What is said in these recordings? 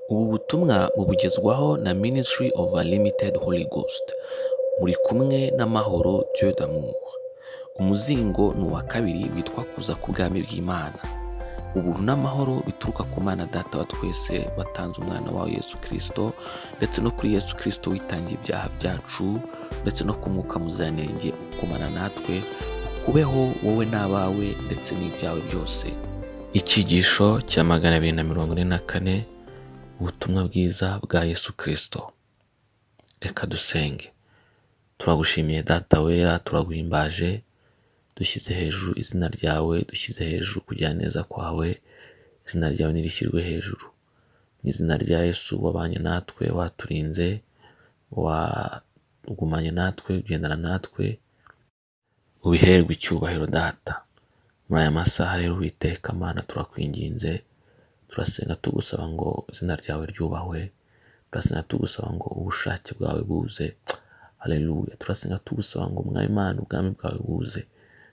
Ubu butumwa mubugezwaho na Ministry of Unlimited Holy Ghost. Muri kumwe n'Amahoro Dieu d'amour. Umuzingo ni uwa kabiri witwa Kuza k'Ubwami bw'Imana. Ubuntu n'amahoro bituruka ku Mana Data wa twese watanze umwana wawe Yesu Kristo, ndetse no kuri Yesu Kristo witangiye ibyaha byacu, ndetse no ku Mwuka Muziranenge ukumana natwe, ukubeho wowe n'abawe ndetse n'ibyawe byose. Icyigisho cya 244, ubutumwa bwiza bwa Yesu Kristo. Reka dusenge. Turagushimiye Data wera, turaguhimbaje, dushyize hejuru izina ryawe, dushyize hejuru kugira neza kwawe, izina ryawe nirishyirwe hejuru. Mu izina rya Yesu wabanye natwe, waturinze, wagumanye natwe, ugendana natwe, ubiherwe icyubahiro Data. Muri aya masaha rero Uwiteka Mana turakwinginze, turasenga tugusaba ngo izina ryawe ryubahwe, turasenga tugusaba ngo ubushake bwawe buze. Haleluya. Turasenga tugusaba ngo Mwami Mana ubwami bwawe buze.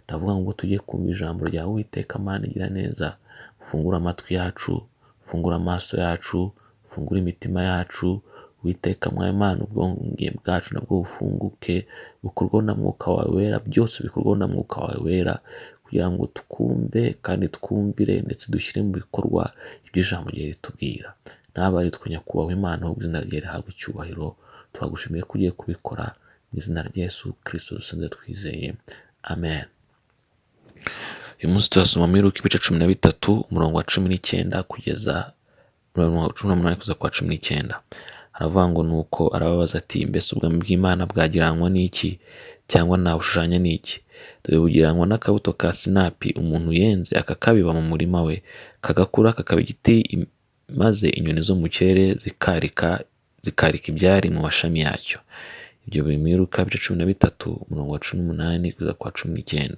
Ndavuga ngo tujye kumva ijambo ryawe Uwiteka Mana igira neza, ufungure amatwi yacu, ufungure amaso yacu, ufungure imitima yacu. Uwiteka Mwami Mana ubwenge bwacu nabwo bufunguke, bukorweho na Mwuka wawe wera, byose bikorweho na Mwuka wawe wera, kugira ngo twumve kandi twumvire ndetse dushyire mu bikorwa ibyo ijambo ryawe ritubwira. Nabe ari twe Nyakubahwa Imana, ahubwo izina ryawe rihabwe icyubahiro. Turagushimiye ko ugiye kubikora mu izina rya Yesu Kristo dusenze twizeye, amen. Uyu munsi turasoma muri Luka ibice 13, umurongo wa 19 kugeza umurongo wa 18 kugeza ku wa 19. Haravuga ngo nuko arababaza ati, mbese ubwami bw'Imana bwagereranywa n'iki, cyangwa nabushushanya n'iki? Dore bugereranywa n'akabuto ka sinapi umuntu yenze akakabiba mu murima we, kagakura kakaba igiti, maze inyoni zo mu kirere zikarika ibyari mu mashami yacyo. Ibyo biri muri Luka ibice 13, umurongo wa 18 kugeza ku wa 19.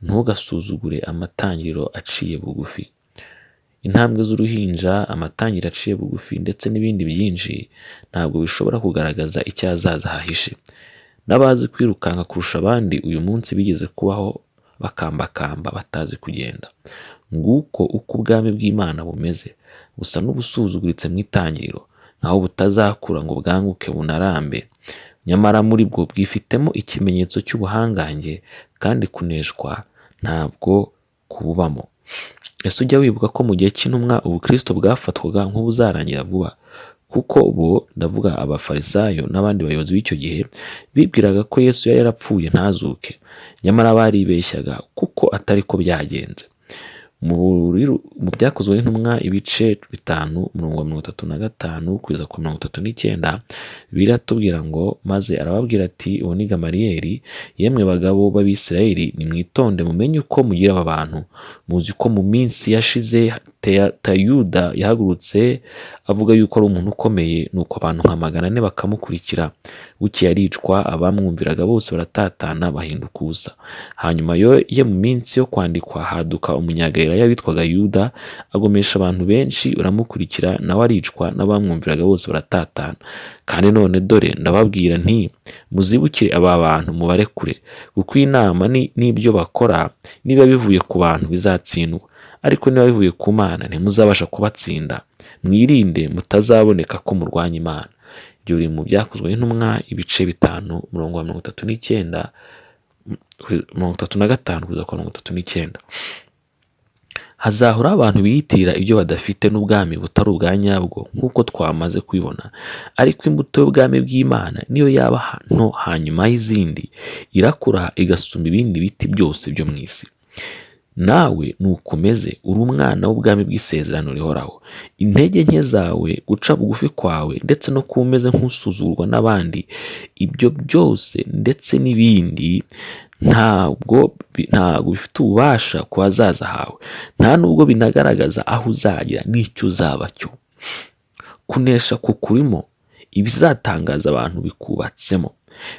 Ntugasuzugure amatangiriro aciye bugufi. Intambwe z'uruhinja, amatangiriro aciye bugufi ndetse n'ibindi byinshi ntabwo bishobora kugaragaza icyo ahazaza hahishe. N'abazi kwirukanka kurusha abandi uyu munsi bigeze kubaho bakambakamba batazi kugenda. Nguko uko ubwami bw'Imana bumeze, busa n'ubusuzuguritse mu itangiriro, nkaho butazakura ngo bwanguke bunarambe. Nyamara muri bwo bwifitemo ikimenyetso cy'ubuhangange, kandi kuneshwa ntabwo kububamo. Ese ujya wibuka ko mu gihe cy'intumwa ubukristo bwafatwaga nk'ubuzarangira vuba? Kuko bo, ndavuga abafarisayo n'abandi bayobozi b'icyo gihe, bibwiraga ko Yesu yari yarapfuye ntazuke. Nyamara baribeshyaga kuko atari ko byagenze. Mu byakozwe n'intumwa ibice 5, umurongo wa 35 kugeza ku 39, biratubwira ngo maze arababwira ati, uwo ni Gamaliyeli, yemwe bagabo b'Abisirayeli, nimwitonde mumenye uko mugira aba bantu. Muzi ko mu minsi yashize Tayuda yahagurutse avuga yuko ari umuntu ukomeye, nuko abantu nka 400 bakamukurikira. Bukeye aricwa, abamwumviraga bose baratatana bahinduka ubusa. Hanyuma ye mu minsi yo kwandikwa haduka Umunyagalilaya witwaga Yuda, agomesha abantu benshi baramukurikira, nawe aricwa, n'abamwumviraga bose baratatana. Kandi none dore ndababwira nti, muzibukire aba bantu mubarekure, kuko inama n'ibyo bakora niba bivuye ku bantu bizatsindwa, ariko niba bivuye ku Mana ntimuzabasha kubatsinda. Mwirinde mutazaboneka ko murwanya Imana. Ibyo biri mu byakozwe n'intumwa ibice 5, umurongo wa 39, 35 kugeza ku 39. Hazahora abantu biyitirira ibyo badafite n'ubwami butari ubwa nyabwo nk'uko twamaze kubibona, ariko imbuto y'ubwami bw'Imana niyo yaba nto hanyuma y'izindi, irakura igasumba ibindi biti byose byo mu isi. Nawe nukomeze uri umwana w'ubwami bw'isezerano rihoraho. Intege nke zawe, guca bugufi kwawe, ndetse no kuba umeze nk'usuzugurwa n'abandi, ibyo byose ndetse n'ibindi ntabwo bifite ububasha ku hazaza hawe, nta nubwo binagaragaza aho uzagera n'icyo uzaba cyo. Kunesha kukurimo, ibizatangaza abantu bikubatsemo.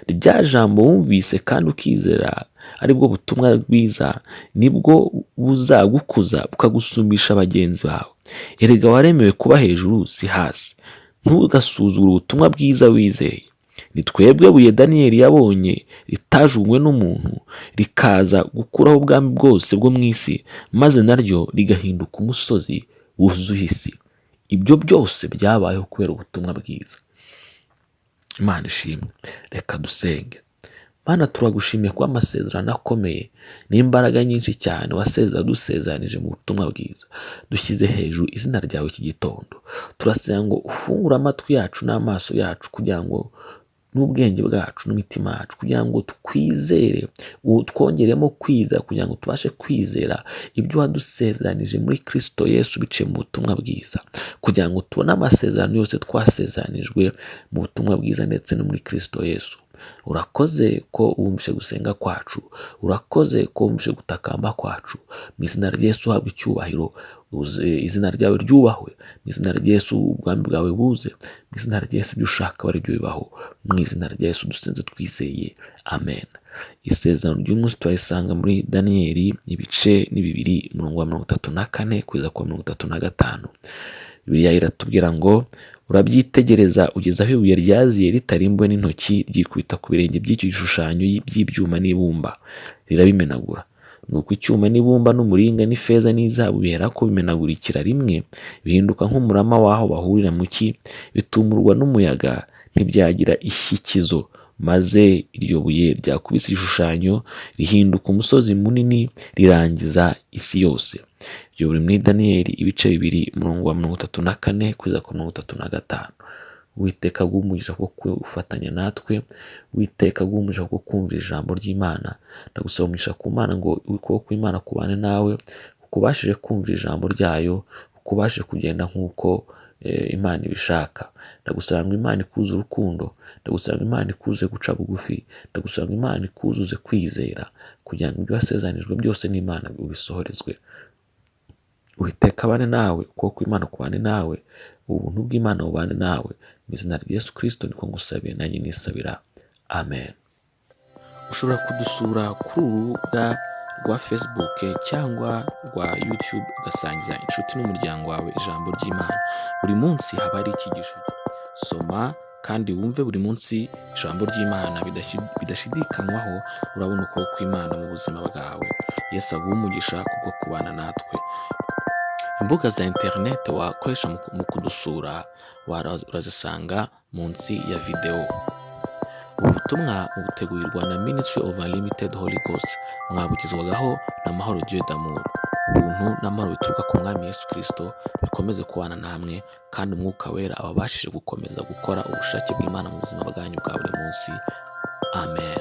Rya jambo wumvise kandi ukizera, aribwo butumwa bwiza, nibwo buzagukuza bukagusumbisha bagenzi bawe. Erega waremewe kuba hejuru si hasi. Ntugasuzugure ubutumwa bwiza wizeye. Ni twebwe buye Daniyeli yabonye ritajugunywe n'umuntu, rikaza gukuraho ubwami bwose bwo mu isi, maze naryo rigahinduka umusozi wuzuye isi. Ibyo byose byabayeho kubera ubutumwa bwiza. Imana ishimwe. Reka dusenge. Mana, turagushimiye kuba amasezerano akomeye n'imbaraga nyinshi cyane wadusezeranije mu butumwa bwiza. Dushyize hejuru izina ryawe iki gitondo. Turasenga ngo ufungure amatwi yacu n'amaso yacu, kugira ngo n'ubwenge bwacu n'imitima yacu, kugira ngo twizere, twongeremo kwizera, kugira ngo tubashe kwizera ibyo wadusezeranije muri Kristo Yesu biciye mu butumwa bwiza, kugira ngo tubone amasezerano yose twasezeranijwe mu butumwa bwiza ndetse no muri Kristo Yesu. Urakoze ko wumvise gusenga kwacu, urakoze ko wumvise gutakamba kwacu. Mu izina rya Yesu uhabwe icyubahiro, izina ryawe ryubahwe. Mu izina rya Yesu ubwami bwawe buze. Mu izina rya Yesu ibyo ushaka ari byo bibaho. Mu izina rya Yesu dusenze twizeye, amen. Isezerano ry'umunsi turarisanga muri Daniyeli ibice ni 2 umurongo wa 34 kugeza ku wa 35. Bibiliya iratubwira ngo urabyitegereza ugeze aho ibuye ryaziye ritarimbuwe n'intoki, ryikubita ku birenge by'icyo gishushanyo by'ibyuma n'ibumba, rirabimenagura. Nuko icyuma n'ibumba n'umuringa n'ifeza n'izahabu biherako bimenagurikira rimwe, bihinduka nk'umurama w'aho bahurira mu cyi, bitumurwa n'umuyaga, ntibyagira ishyikizo. Maze iryo buye ryakubise igishushanyo rihinduka umusozi munini, rirangiza isi yose. Ibyo biri muri Daniyeli ibice 2 umurongo wa 34 kugeza ku 35. Uwiteka aguhe umugisha wo gufatanya natwe, Uwiteka aguhe umugisha wo kumvira ijambo ry'Imana. Ndagusaba umugisha ku Mana ngo ukuboko kw'Imana kubane nawe, ukubashije kumvira ijambo ryayo, ukubashije kugenda nk'uko Imana ibishaka. Ndagusaba ngo Imana ikuze urukundo, ndagusaba ngo Imana ikuze guca bugufi, ndagusaba ngo Imana ikuzuze kwizera, kugira ngo ibyo wasezeranijwe byose n'Imana ubisohorezwe. Uwiteka abane nawe, ukuboko kw'Imana kubane nawe, ubuntu bw'Imana bubane nawe. Mu izina rya Yesu Kristo niko ngusabiye nanjye nisabira, amen. Ushobora kudusura kuri uru rubuga rwa Facebook cyangwa rwa YouTube, ugasangiza inshuti n'umuryango wawe ijambo ry'Imana. Buri munsi haba hari icyigisho. Soma kandi wumve buri munsi ijambo ry'Imana bidashidikanywaho, urabona ukuboko kw'Imana mu buzima bwawe. Yesu aguhe umugisha kubwo kubana natwe. Imbuga za interineti wakoresha mu kudusura urazisanga munsi ya videwo. Ubu butumwa butegurirwa na Ministry of Unlimited Holy Ghost, mwabugezwagaho na Mahoro Dieu d'Amour. Ubuntu n'amahoro bituruka ku Mwami Yesu Kristo bikomeze kubana namwe, kandi Umwuka Wera ababashije gukomeza gukora ubushake bw'Imana mu buzima bwanyu bwa buri munsi. Amen.